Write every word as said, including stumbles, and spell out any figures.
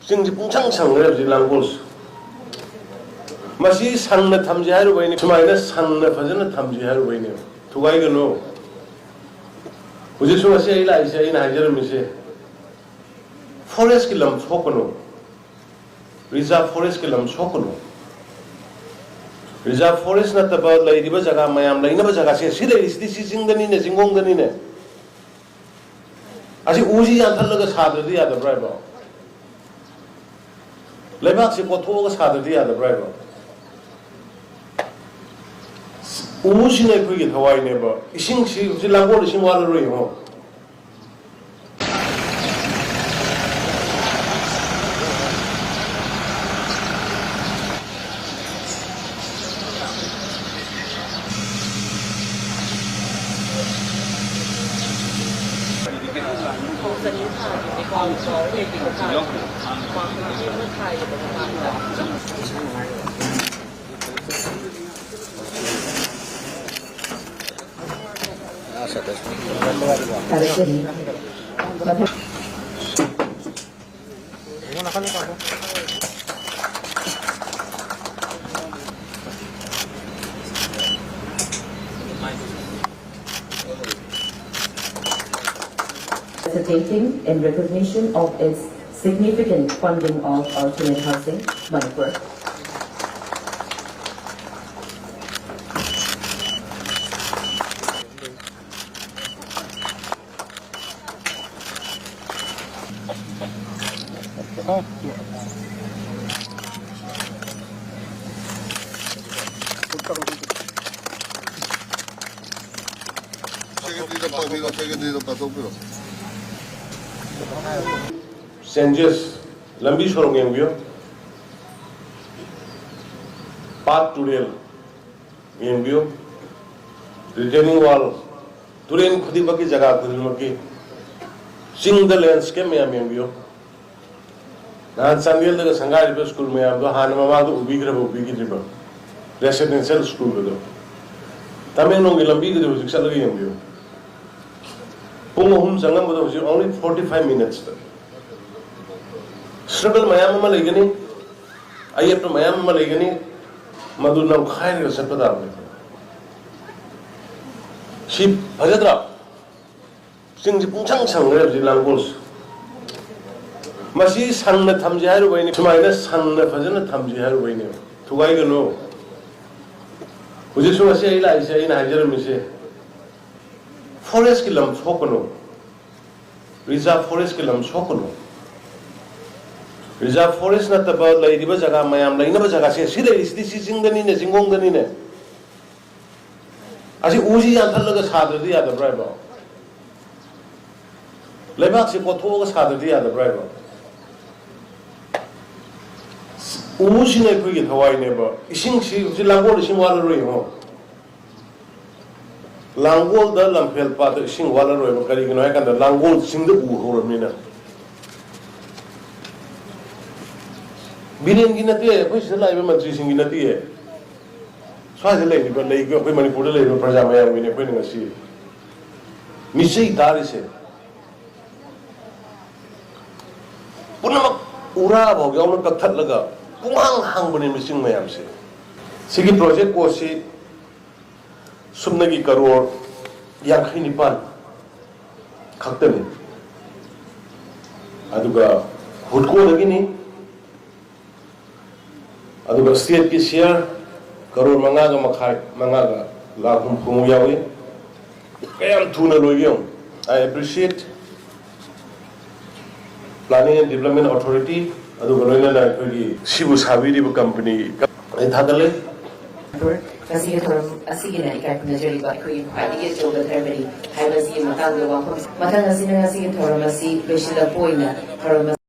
ꯆꯤꯡꯁꯤ ꯄꯨꯡꯁꯪ ꯁꯪꯈ꯭ꯔꯦ ꯍꯧꯖꯤꯛ ꯂꯥꯡꯒꯣꯜꯁꯦ꯫ ꯃꯁꯤ ꯁꯪꯅ ꯊꯝꯁꯤ ꯍꯥꯏꯔꯨꯕꯩꯅꯦ, ꯁꯨꯃꯥꯏꯅ ꯁꯪꯅ ꯐꯖꯅ ꯊꯝꯁꯤ ꯍꯥꯏꯔꯨꯕꯩꯅꯦ꯫ ꯊꯨꯒꯥꯏꯒꯅꯨ꯫ ꯍꯧꯖꯤꯛꯁꯨ ꯉꯁꯤ ꯑꯩ ꯂꯥꯛꯏꯁꯦ, ꯑꯩꯅ ꯍꯥꯏꯖꯔꯝꯃꯤꯁꯦ, ꯐꯣꯔꯦꯁꯀꯤ ꯂꯝ ꯁꯣꯛꯀꯅꯨ, ꯔꯤꯖꯥꯔꯚ ꯐꯣꯔꯦꯁꯀꯤ ꯂꯝ ꯁꯣꯛꯀꯅꯨ꯫ ꯔꯤꯖꯥꯔꯚ ꯐꯣꯔꯦꯁ ꯅꯠꯇꯕ ꯂꯩꯔꯤꯕ ꯖꯒꯥ ꯃꯌꯥꯝ ꯂꯩꯅꯕ ꯖꯒꯥꯁꯦ, ꯁꯤ ꯂꯩꯔꯤꯁꯤꯗꯤ ꯁꯤ ꯆꯤꯡꯗꯅꯤꯅꯦ, ꯆꯤꯡꯈꯣꯡꯗꯅꯤꯅꯦ꯫ ꯑꯁꯤ ꯎꯁꯤ ꯌꯥꯟꯊꯠꯂꯒ ꯁꯥꯗ꯭ꯔꯗꯤ ꯌꯥꯗꯕ꯭ꯔꯥ ꯍꯥꯏꯕ? ꯂꯩꯕꯥꯛꯁꯤ ꯀꯣꯠꯊꯣꯛꯑꯒ ꯁꯥꯗ꯭ꯔꯗꯤ ꯌꯥꯗꯕ꯭ꯔꯥ ꯍꯥꯏꯕ? ꯎꯁꯤꯅ ꯑꯩꯈꯣꯏꯒꯤ ꯊꯋꯥꯏꯅꯦꯕ꯫ ꯏꯁꯤꯡꯁꯤ ꯍꯧꯖꯤꯛ ꯂꯥꯡꯒꯣꯜ ꯏꯁꯤꯡ ꯋꯥꯠꯂꯔꯣꯏ ꯌꯦꯡꯉꯣ꯫ Hesitating in recognition of its significant funding of alternate housing, Manipur. Changes. ꯂꯝꯕꯤ ꯁꯣꯔꯣꯛ ꯌꯦꯡꯕꯤꯌꯨ꯫ ꯄꯥꯠ ꯇꯨꯔꯦꯜ ꯌꯦꯡꯕꯤꯌꯨ꯫ ꯔꯤꯇꯦꯅꯤꯡ ꯋꯥꯜ, ꯇꯨꯔꯦꯜ ꯈꯨꯗꯤꯡꯃꯛꯀꯤ, ꯖꯒꯥ ꯈꯨꯗꯤꯡꯃꯛꯀꯤ ꯆꯤꯡꯗ ꯂꯦꯟꯁ꯭ꯀꯦꯞ ꯃꯌꯥꯝ ꯌꯦꯡꯕꯤꯌꯨ꯫ ꯅꯍꯥꯟ ꯆꯥꯟꯗꯦꯜꯗꯒ ꯁꯪꯒꯥꯏꯔꯤꯕ ꯁ꯭ꯀꯨꯜ ꯃꯌꯥꯝꯗꯣ ꯍꯥꯟꯅ ꯃꯃꯥꯡꯗ ꯎꯕꯤꯈ꯭ꯔꯕ ꯎꯕꯤꯈꯤꯗ꯭ꯔꯤꯕ? ꯔꯦꯁꯤꯗꯦꯟꯁꯤꯌꯦꯜ ꯁ꯭ꯀꯨꯜꯒꯗꯣ꯫ ꯇꯃꯦꯡꯂꯣꯡꯒꯤ ꯂꯝꯕꯤꯒꯗꯣ ꯍꯧꯖꯤꯛ ꯆꯠꯂꯒ ꯌꯦꯡꯕꯤꯌꯨ꯫ ꯄꯨꯡ ꯑꯍꯨꯝ ꯆꯪꯉꯝꯕꯗꯣ ꯍꯧꯖꯤꯛ only forty five minutesꯇ꯫ Struggle ꯃꯌꯥꯝ ꯑꯃ ꯂꯩꯒꯅꯤ, ꯑꯌꯦꯠꯄ ꯃꯌꯥꯝ ꯑꯃ ꯂꯩꯒꯅꯤ, ꯃꯗꯨ ꯅꯝꯈꯥꯏꯔꯒ ꯆꯠꯄ ꯇꯥꯕꯅꯤ꯫ ꯁꯤ ꯐꯖꯗ꯭ꯔꯥ? ꯆꯤꯡꯁꯤ ꯄꯨꯡꯁꯪ ꯁꯪꯈ꯭ꯔꯦ ꯍꯧꯖꯤꯛ ꯂꯥꯡꯒꯣꯜꯁꯦ꯫ ꯃꯁꯤ ꯁꯪꯅ ꯊꯝꯁꯤ ꯍꯥꯏꯔꯨꯕꯩꯅꯤ, ꯁꯨꯃꯥꯏꯅ ꯁꯪꯅ ꯐꯖꯅ ꯊꯝꯁꯤ ꯍꯥꯏꯔꯨꯕꯩꯅꯦ꯫ ꯊꯨꯒꯥꯏꯒꯅꯨ꯫ ꯍꯧꯖꯤꯛꯁꯨ ꯉꯁꯤ ꯑꯩ ꯂꯥꯛꯏꯁꯦ, ꯑꯩꯅ ꯍꯥꯏꯖꯔꯝꯃꯤꯁꯦ, ꯐꯣꯔꯦꯁꯀꯤ ꯂꯝ ꯁꯣꯛꯀꯅꯨ, ꯔꯤꯖꯥꯔꯚ ꯐꯣꯔꯦꯁꯀꯤ ꯂꯝ ꯁꯣꯛꯀꯅꯨ꯫ ꯔꯤꯖꯥꯔꯚ ꯐꯣꯔꯦꯁ ꯅꯠꯇꯕ ꯂꯩꯔꯤꯕ ꯖꯒꯥ ꯃꯌꯥꯝ ꯂꯩꯅꯕ ꯖꯒꯥꯁꯦ, ꯁꯤ ꯂꯩꯔꯤꯁꯤꯗꯤ ꯁꯤ ꯆꯤꯡꯗꯅꯤꯅꯦ, ꯆꯤꯡꯈꯣꯡꯗꯅꯤꯅꯦ꯫ ꯑꯁꯤ ꯎꯁꯤ ꯌꯥꯟꯊꯠꯂꯒ ꯁꯥꯗ꯭ꯔꯗꯤ ꯌꯥꯗꯕ꯭ꯔꯥ ꯍꯥꯏꯕ? ꯂꯩꯕꯥꯛꯁꯤ ꯀꯣꯠꯊꯣꯛꯑꯒ ꯁꯥꯗ꯭ꯔꯗꯤ ꯌꯥꯗꯕ꯭ꯔꯥ ꯍꯥꯏꯕ? ꯎꯁꯤꯅ ꯑꯩꯈꯣꯏꯒꯤ ꯊꯋꯥꯏꯅꯦꯕ꯫ ꯏꯁꯤꯡꯁꯤ ꯍꯧꯖꯤꯛ ꯂꯥꯡꯒꯣꯜ ꯏꯁꯤꯡ ꯋꯥꯠꯂꯔꯣꯏ ꯌꯦꯡꯉꯣ꯫ ꯂꯥꯡꯒꯣꯜꯗ ꯂꯝꯐꯦꯜ ꯄꯥꯠꯇ ꯏꯁꯤꯡ ꯋꯥꯠꯂꯔꯣꯏꯕ꯫ ꯀꯔꯤꯒꯤꯅꯣ ꯍꯥꯏꯀꯥꯟꯗ ꯂꯥꯡꯒꯣꯜ ꯆꯤꯡꯗ ꯎ ꯍꯧꯔꯕꯅꯤꯅ꯫ ꯕꯤꯔꯦꯟꯒꯤ ꯅꯠꯇꯦ, ꯑꯩꯈꯣꯏ ꯁꯤꯗ ꯂꯥꯛꯏꯕ ꯃꯟꯇ꯭ꯔꯤꯁꯤꯡꯒꯤ ꯅꯠꯇꯦ꯫ ꯁ꯭ꯋꯥꯏꯗ ꯂꯩꯔꯤꯕ, ꯂꯩꯔꯤꯕ ꯑꯩꯈꯣꯏ ꯃꯅꯤꯄꯨꯔꯗ ꯂꯩꯔꯤꯕ ꯄ꯭ꯔꯖꯥ ꯃꯌꯥꯝꯒꯤꯅꯤ ꯑꯩꯈꯣꯏꯅ ꯉꯁꯤ ꯃꯤꯆꯩ ꯇꯥꯔꯤꯁꯦ꯫ ꯄꯨꯝꯅꯃꯛ ꯎꯔꯥ ꯐꯥꯎ ꯌꯥꯎꯅ ꯀꯛꯊꯠꯂꯒ ꯄꯨꯡꯍꯥꯡ ꯍꯥꯡꯕꯅꯦ ꯃꯤꯆꯤꯡ ꯃꯌꯥꯝꯁꯦ꯫ ꯁꯤꯒꯤ ꯄ꯭ꯔꯣꯖꯦꯛ ꯀꯣꯁꯁꯤ ꯁꯨꯞꯅꯒꯤ ꯀꯔꯣꯔ ꯌꯥꯡꯈꯩ ꯅꯤꯄꯥꯟ ꯈꯛꯇꯅꯤ꯫ ꯑꯗꯨꯒ ꯍꯨꯠꯀꯣꯗꯒꯤꯅꯤ꯫ ꯑꯗꯨꯒ ꯁ꯭ꯇꯦꯠꯀꯤ ꯁꯤꯌꯔ ꯀꯔꯣꯔ ꯃꯉꯥꯒ ꯃꯈꯥꯏ, ꯃꯉꯥꯒ ꯂꯥꯈ ꯍꯨꯝꯐꯨꯃꯨꯛ ꯌꯥꯎꯏ꯫ ꯀꯌꯥꯝ ꯊꯨꯅ ꯂꯣꯏꯒꯦ ꯌꯦꯡꯉꯨ꯫ I appreciate Planning and Development Authority, ꯑꯗꯨꯒ ꯂꯣꯏꯅꯅ ꯑꯩꯈꯣꯏꯒꯤ ꯁꯤꯕꯨ ꯁꯥꯕꯤꯔꯤꯕ ꯀꯝꯄꯅꯤ ꯑꯩ ꯊꯥꯒꯠꯂꯦ꯫ ꯃꯁꯤꯒꯤ ꯊꯧꯔꯝ ꯑꯁꯤꯒꯤꯅ ꯏꯀꯥꯏ ꯈꯨꯝꯅꯖꯔꯤꯕ ꯑꯩꯈꯣꯏꯒꯤ ꯈ꯭ꯋꯥꯏꯗꯒꯤ ꯑꯆꯧꯕ ꯙꯔꯃꯅꯤ ꯍꯥꯏꯕꯁꯤꯒꯤ ꯃꯇꯥꯡꯗ ꯋꯥꯐꯝ꯫ ꯃꯊꯪ ꯑꯁꯤꯅ ꯉꯁꯤꯒꯤ ꯊꯧꯔꯝ ꯑꯁꯤ ꯂꯣꯏꯁꯤꯜꯂꯛꯄ ꯑꯣꯏꯅ ꯊꯧꯔꯝ ꯑꯁꯤ